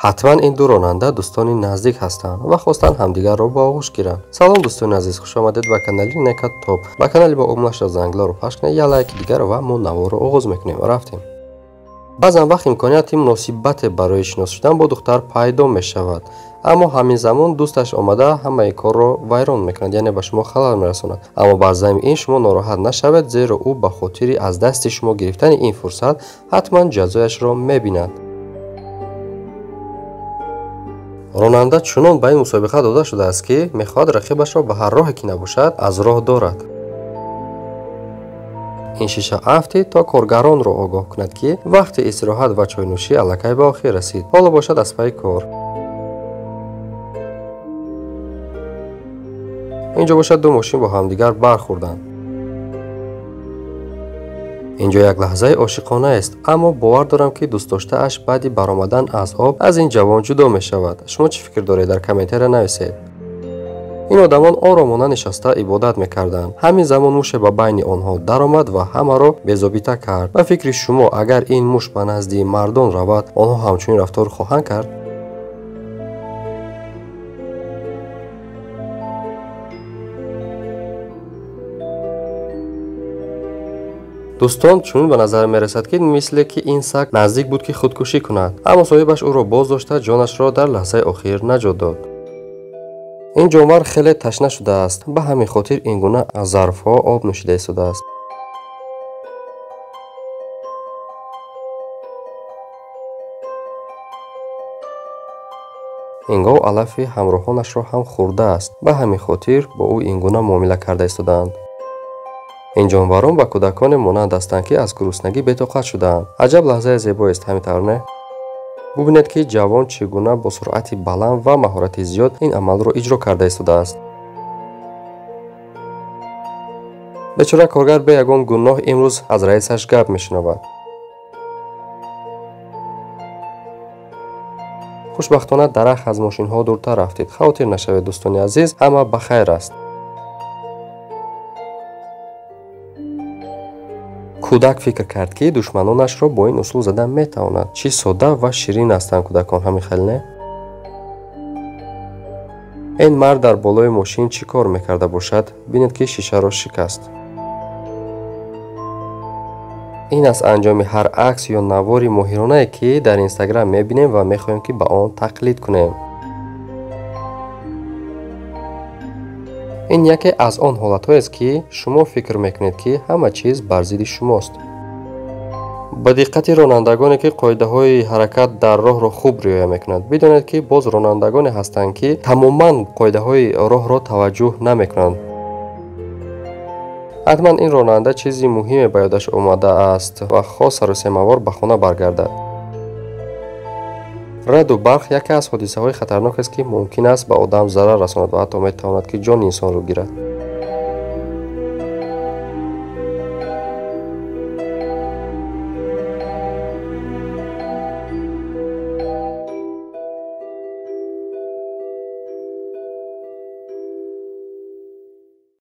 Ҳатман ин ду ронанда дӯстони наздик ҳастанд ва хостанд ҳамдигарро ба оғӯш гиранд. Салом дӯстони азиз, хуш омадед ба канали Нека Топ. Ба канали мо обуна шуда, зангларо пахш кунед, як лайки дигар ва мо наворро оғоз мекунем. Рафтем. Баъзан вақт имконияти муносибате барои шинос шудан бо духтар пайдо мешавад, аммо ҳамин замон дӯсташ омада ҳамаи корро вайрон мекунад, яъне ба шумо халал мерасонад. Аммо бар замми ин шумо нороҳат нашавед, зеро ӯ ба хотири аз дасти шумо гирифтани ин фурсат ҳатман ҷазояшро мебинад. Ронанда чунон ба ин мусобиқа дода шудааст, ки мехоҳад рақибашро ба ҳар роҳе ки набошад аз роҳ дорад. Ин шиша афтид то коргаронро огоҳ кунад, ки вақти истироҳат ва чойнӯшӣ аллакай ба охир расид. Ҳоло бошад аз пайи кор. Инҷо бошад ду мошин бо ҳамдигар бархӯрданд. Инҷо як лаҳзаи ошиқонаест, аммо бовар дорам, ки дӯстдоштааш баъди баромадан аз об аз ин ҷавон ҷудо мешавад. Шумо чӣ фикр доред, дар комментария нависед. Ин одамон оромона нишаста ибодат мекарданд. Ҳамин замон муше ба байни онҳо даромад ва ҳамаро безобита кард. Ба фикри шумо, агар ин муш ба назди мардон равад, онҳо ҳамчунин рафтор хоҳанд кард? Дӯстон, чунин ба назар мерасад, ки мисле ки ин саг наздик буд, ки худкушӣ кунад, аммо соҳибаш ӯро боз дошта, ҷонашро дар лаҳзаи охир наҷот дод. Ин ҷонвар хеле ташна шудааст, ба ҳамин хотир ин гуна аз зарфҳо об нӯшида истодааст. Ин гов алафи ҳамроҳонашро ҳам хӯрдааст, ба ҳамин хотир бо ӯ ин гуна муомила карда истодаанд. Ин ҷонварон ба кӯдаконе монанд ҳастанд, ки аз гуруснагӣ бетоқат шудаанд. Аҷаб лаҳзаи зебоест, ҳамин тавр не? Бубинед, ки ҷавон чӣ гуна бо суръати баланд ва маҳорати зиёд ин амалро иҷро карда истодааст. Бечора коргар бе ягон гуноҳ имрӯз аз раисаш гап мешунавад. Хушбахтона дарахт аз мошинҳо дуртар рафтид. Хавотир нашавед, дӯстони азиз, ҳама ба хайр аст. Кӯдак фикр кард, ки душманонашро бо ин усул зада метавонад. Чӣ содда ва ширин ҳастанд кӯдакон, ҳамин хел не? Ин мард дар болои мошин чӣ кор мекарда бошад? Бинед, ки шишаро шикаст. Ин аст анҷоми ҳар акс ё навори моҳиронае, ки дар Инстаграм мебинем ва мехоҳем, ки ба он тақлид кунем. Ин яке аз он ҳолатҳоест, ки шумо фикр мекунед, ки ҳама чиз бар зидди шумост. Ба диққати ронандагоне, ки қоидаҳои ҳаракат дар роҳро хуб риоя мекунанд, бидонед, ки боз ронандагоне ҳастанд, ки тамоман қоидаҳои роҳро таваҷҷӯҳ намекунанд. Ҳатман ин ронанда чизи муҳиме ба ёдаш омадааст ва хост сарусемавор ба хона баргардад. Раъду барқ яке аз ҳодисаҳои хатарнок аст, ки мумкин аст ба одам зарар расонад ва ҳатто метавонад, ки ҷони инсонро гирад.